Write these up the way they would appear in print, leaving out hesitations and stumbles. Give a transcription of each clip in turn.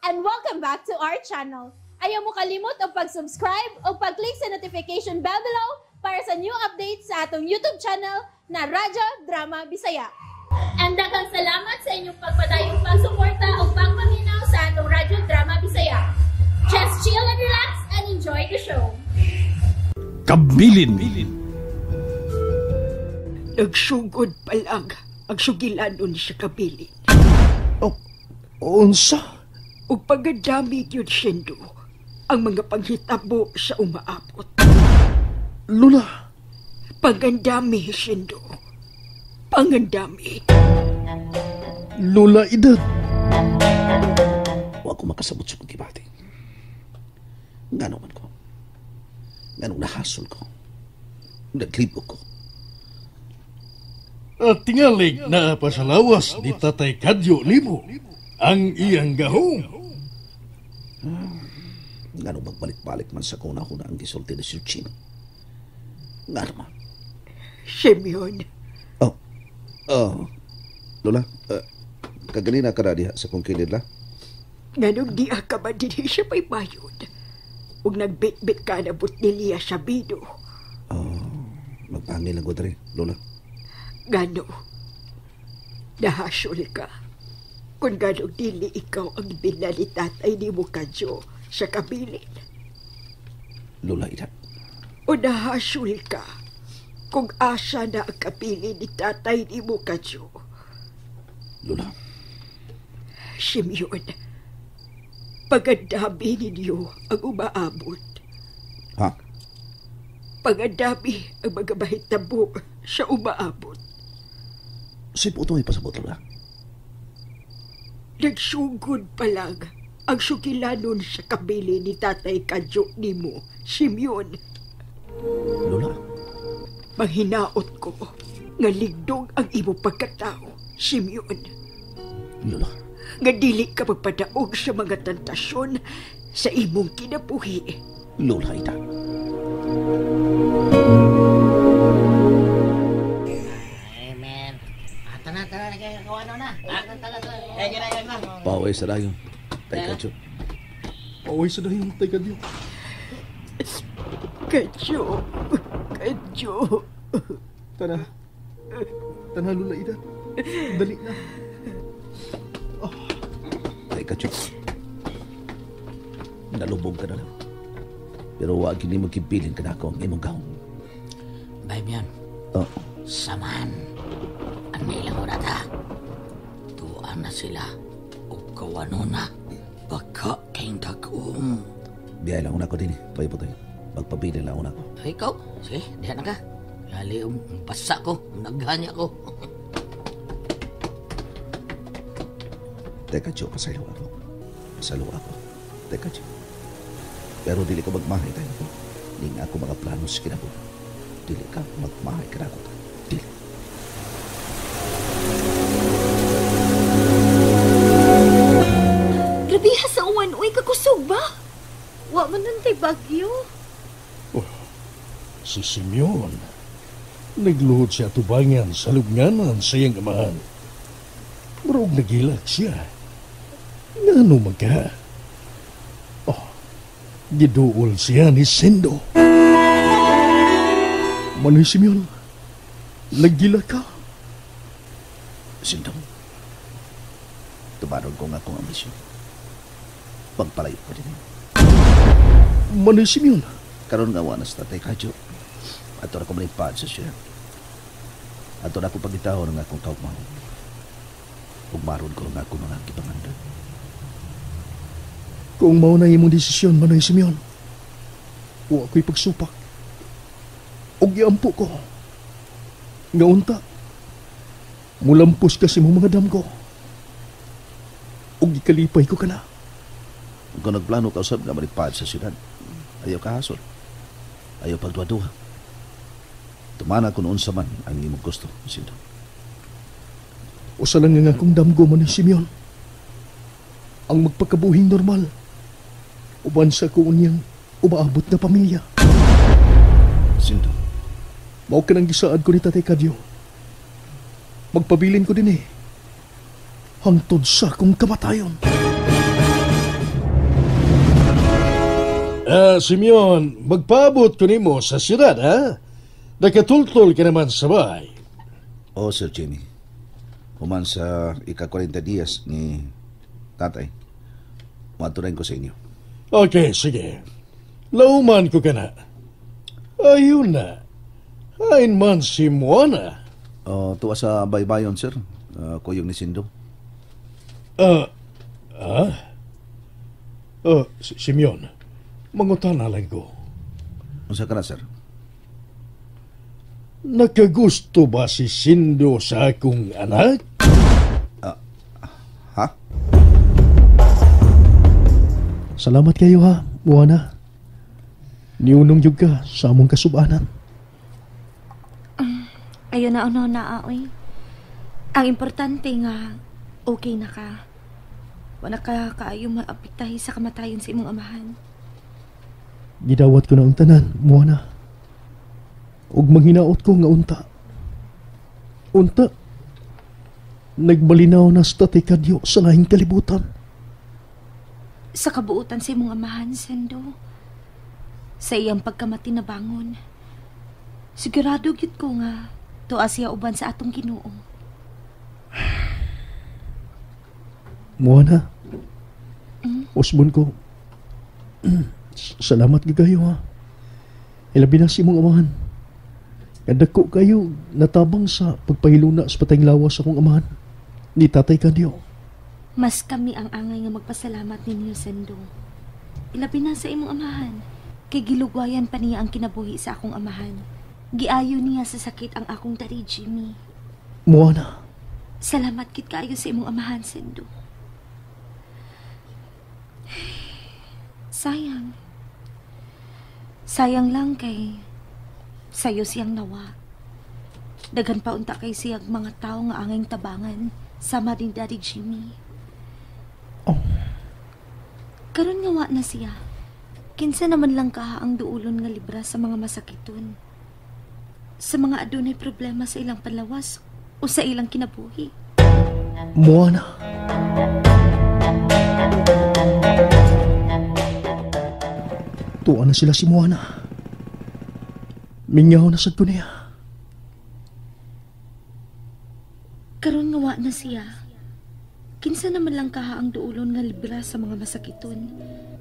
And welcome back to our channel. Ayaw mo kalimot og pag-subscribe o pag-click sa notification bell below para sa new updates sa atong YouTube channel na Radyo Drama Bisaya. And daghang salamat sa inyong pagpadayong pagsuporta o pagpaminaw sa atong Radyo Drama Bisaya. Just chill and relax and enjoy the show. Kabilin. Nagsugod pa lang ang sugilanon sa kabilin. Oh, unsa? Ug pagkadami gyud, Sindo, ang mga panghitabo sa umaabot. Lula. Pagandami, Sindo. Pangandami. Lula Edad. Wa ko makasabot sa kong gibati. Ngano man ko? Nganong nahasol ko? Naglibog ko. At tingalig na pasalawas ni Tatay Kadyo nimo ang iyang gahom. Ngano magbalik-balik man sa kung na ang gisulti ni Sir Chino? Ngano man? Simeon. Oh. Oh. Lola, kaganina ka na diha sa kong kilid, la? Nganong di ka ba dinhi sa baybayon? Ug nagbitbit ka na botelya sa bino. Oh, magpangil lang ko diri, Lola. Ngano? Nahasol ka. Kung ganong dili ikaw ang bila ni tatay nimo Kadyo sa kabilin. Lola Edad. O nahasol ka kung asa na ang kabilin ni tatay nimo Kadyo. Lola. Simeon, pagandami ninyo ang umaabot. Ha? Pagandami ang mga mahitabo sa umaabot. Sino ito may pasabot, Lola? Nagsugod pa lang ang sugilanon sa kabili ni Tatay Kadyo nimo, Simeon. Lola? Manghinaot ko nga ligdog ang imo pagkatao, Simeon. Lola? Nga dili ka magpadaog sa mga tentasyon sa imong kinabuhi. Lola, Ida. Amen. Tana, tana, nagkakawa na. Paway sa dayon, Tay Kadyo. Paway sa dayon, Tay Kadyo. Kadyo, Kadyo. Tana. Tana, Lola Edad. Dali na. Oh. Tay Kadyo. Nalubog ka na lang. Pero wag hindi magkibilin ka na ako ang imong gahom. Babe yan. Oh. Saman. Ang ilang orata. Tuan na sila. O kawano na. Baka kayong dagom. Biyay lang una ko din eh. Pwede po tayo. Magpabili lang una ko. Ay, ikaw. Sige, diyan na ka. Gali, basa ko. Naghanya ko. Teka, Joe, pasaylo ako. Pasaylo ako. Teka, Joe. Pero dili ka magmahay tayo ko. Hindi nga ako mga plano sa kinabuhi. Dili ka magmahay ka na ako. Dili. Grabe ha sa uwan, uy, kakusog ba? Wa man nun tay bagyo. Oh, si Simeon. Nagluhod siya tubangan sa lubnganan sa iyang amahan. Murog nagilak siya. Ngano magka? Oh, giduol siya ni Sindo. Manoy Simeon, nagilak ka. Sindo, tumaron ko nga akong ambisyon. Pagpalayo ko din. Manoy Simeon. Karon nga wala sa Tatay Kadyo. Ato na ko malipad sa siya. Ato na ko pagitahon ng akong kaugmahon. Ugmaron ko ang akong mga kipangandoy. Kung mao na imong desisyon, Manoy Simeon, wa ko'y pagsupak. Og giampo ko. Nga unta, mulampos ka sa imong mga damgo. Og gikalipay ko ka na. Kung nagplano ka usab nga malipad sa siyudad, ayaw kahasol. Ayaw pagduha-duha. Tumana kung unsa man ang imong gusto, Sindo. Usa lang nga akong damgo, Manoy Simeon. Ang magpakabuhing normal. Uban sa ko unyang umaabot na pamilya. Sindo. Mao ka nang gisaad ko ni Tatay Kadyo. Magpabilin ko din eh. Hangtod sa akong kamatayon. Simeon, magpaabot ko nimo sa siyudad, ha? Nakatultol ka naman sa bahay. Oh, Sir Jimmy. Human sa ika-40 dias ni tatay, matunayin ko sa inyo. Okay, sige. Lauman ko ka na. Ayun na. Hain man si Moana. Tuwa sa baybayon, sir. Kuyog ni Sindo. Simeon, mangutana lang ko. Unsa ka na, sir? Nakagusto ba si Sindo sa akong anak? Ha? Salamat kayo ha, Moana. Niunong jud ka sa among kasubanan. Ayo na uno na, oy. Ang importante nga, okay na ka. Wala ka kaayo maapektahi sa kamatayon sa imong amahan. Gidawat ko na ang tanan, Moana. Ug manghinaot ko nga unta. Unta, nagmalinaw na sa Tatay Kadyo sa lahing kalibutan. Sa kabuutan sa imong amahan, Sendo. Sa iyang pagkamatinabangon. Sigurado gyud ko nga tuwa siya uban sa atong Ginoo. Moana, usbon ko. Salamat gyud kayo ha. Ilabi na si imong amahan. Kadako kayo natabang sa pagpahiluna sa patayng lawas akong amahan ni Tatay Kadyo. Mas kami ang angay nga magpasalamat ninyo, Sendo. Ilabi na sa imong amahan. Kay gilugwayan pa niya ang kinabuhi sa akong amahan. Giayo niya sa sakit ang akong tari, Jimmy. Moana. Salamat kit kaayo sa imong amahan, Sendo. Sayang. Sayang lang kay sayo siyang nawa. Daghan pa unta kay siyang mga tao nga angay tabangan sama din Daddy Jimmy. Oh. Karon nga wa na siya. Kinsa naman lang kaha ang duulon nga libra sa mga masakiton. Sa mga adunay problema sa ilang panlawas o sa ilang kinabuhi. Moana. Tuwa na sila si Moana. Mingaw na sad ko niya. Karon nga wa na siya. Kinsa naman lang kaha ang duulon nga libra sa mga masakiton,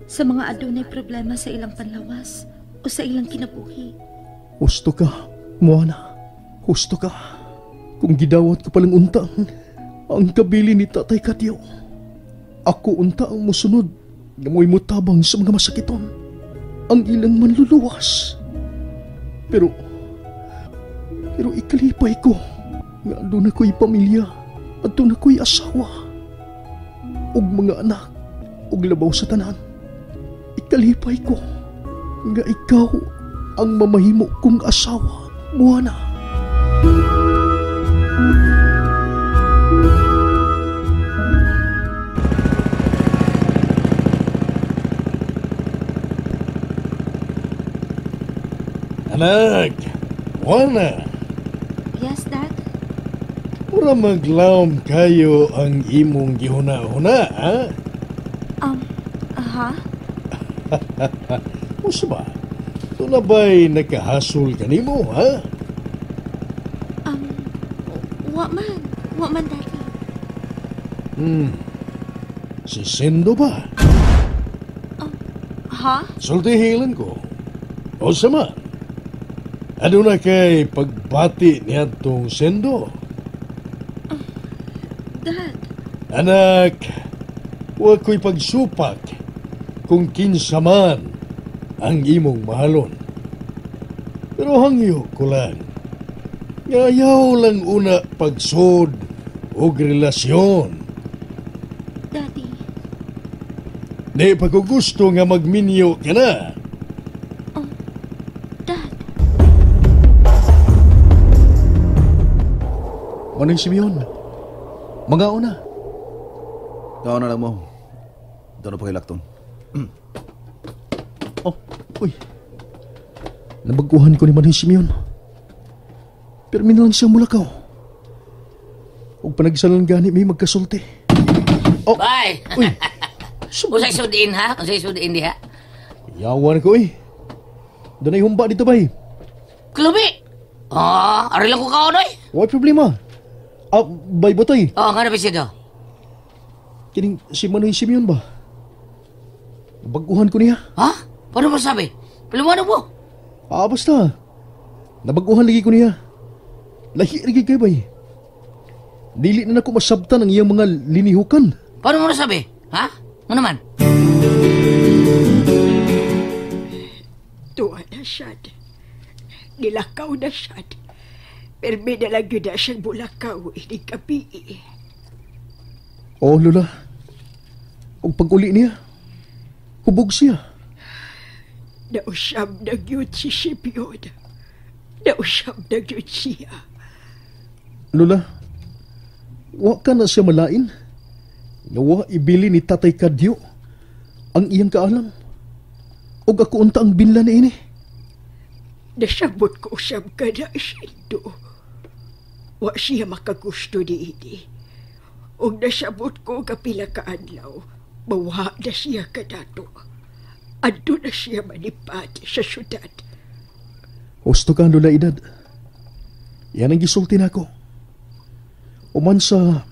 sa mga adunay problema sa ilang panlawas o sa ilang kinabuhi. Husto ka, Moana. Husto ka. Kung gidawat ko palang untang ang kabili ni Tatay Kadyo. Ako unta ang musunod nga mo'y mutabang sa mga masakiton. Ang ilang manluluwas. Pero ikalipay ko nga doon ako'y pamilya at doon ako'y asawa ug mga anak ug labaw sa tanan. Ikalipay ko nga ikaw ang mamahimo kong asawa, Moana. Anak, Moana. Yes, Dad? Mura maglawom kayo ang imong gihuna-huna, ha? Aha? Usa ba? Ito na ba'y nakahasol ka nimo, ha? Wa man. Wa man, Daddy. Si Sendo ba? Ha? Sultihilan ko. O sama? Ano na kay pagbati niya tong Sendo? Dad. Anak, huwag ko'y pagsupak kung kinsa man ang imong mahalon. Pero hangyo ko lang, nga ayaw lang una pagsod og relasyon. Daddy. Di pa ko gusto nga magminyo ka na. Oh, Dad. Manong Simeon, mga una. Ikaw na lang mo. Doon na pakilakton. Oh, uy. Nabaguhan ko ni Manong Simeon. Pero min lang siya mulakaw. Huwag panagsalan gani may magkasulti. Oh. Bye! Uy. Usay sudin ha? Usay sudin diha? Yawan ko eh. Dunay humba dito bay. Klubi! Ah, ari lang ko kaon oy. Way problema. Ah, bay botoy. Oh, nga na bisido. Kining si Manoy Simeon ba? Nabaguhan ko niya. Ha? Paano mo sabi? Paliwanag mo. Ah, basta. Nabaguhan lagi ko niya. Lahi lagi kay bay. Dili na nako masabtan ang iyang mga linihukan. Paano mo nasabi? Ha? Ano naman? Tuwa na siya. Nilakaw na siya. Permi na lang yun na siyang bulakaw. Hindi gabi. Oh, Lola. Og pag-uli niya, hubog siya. Nausyam na gyud si Simeon. Nausyam na gyud siya. Lola, wa ka na siya malain. Nga wa ibili ni Tatay Kadyo ang iyang kaalam. Og ako unta ang binla ni ini. Nasabot ko usab ka na, Sindo. Wa siya makagusto ni ini. Og nasabot ko kapila ka adlaw, mawa na siya kadato. Adto na siya manipad sa syudad. Husto ka, Lola Edad. Yan ang gisulti nako. Uman sa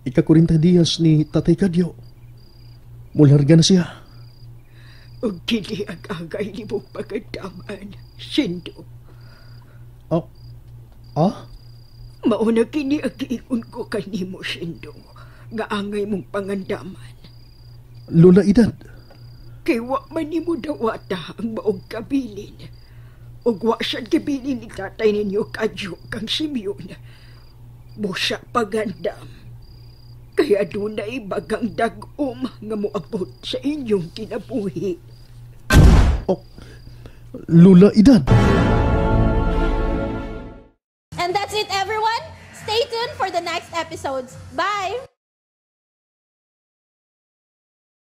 ika-40 dias ni Tatay Kadyo, mularga na siya. Og dili ang angay nimong pagandaman, Sindo. Ah? Ah? Mauna kini ang giingon ko kanimo, Sindo, nga angay mong pangandaman. Lola Edad. Kay wa man nimo dawata ang maong kabilin. Ug wa siya gibilin ni tatay ninyo Kadyo kang Simeon. Busa pagandam. Kaya dunay bagang dag-om nga moabot sa inyong kinabuhi. Oh, Lola Edad. And that's it, everyone. Stay tuned for the next episodes. Bye!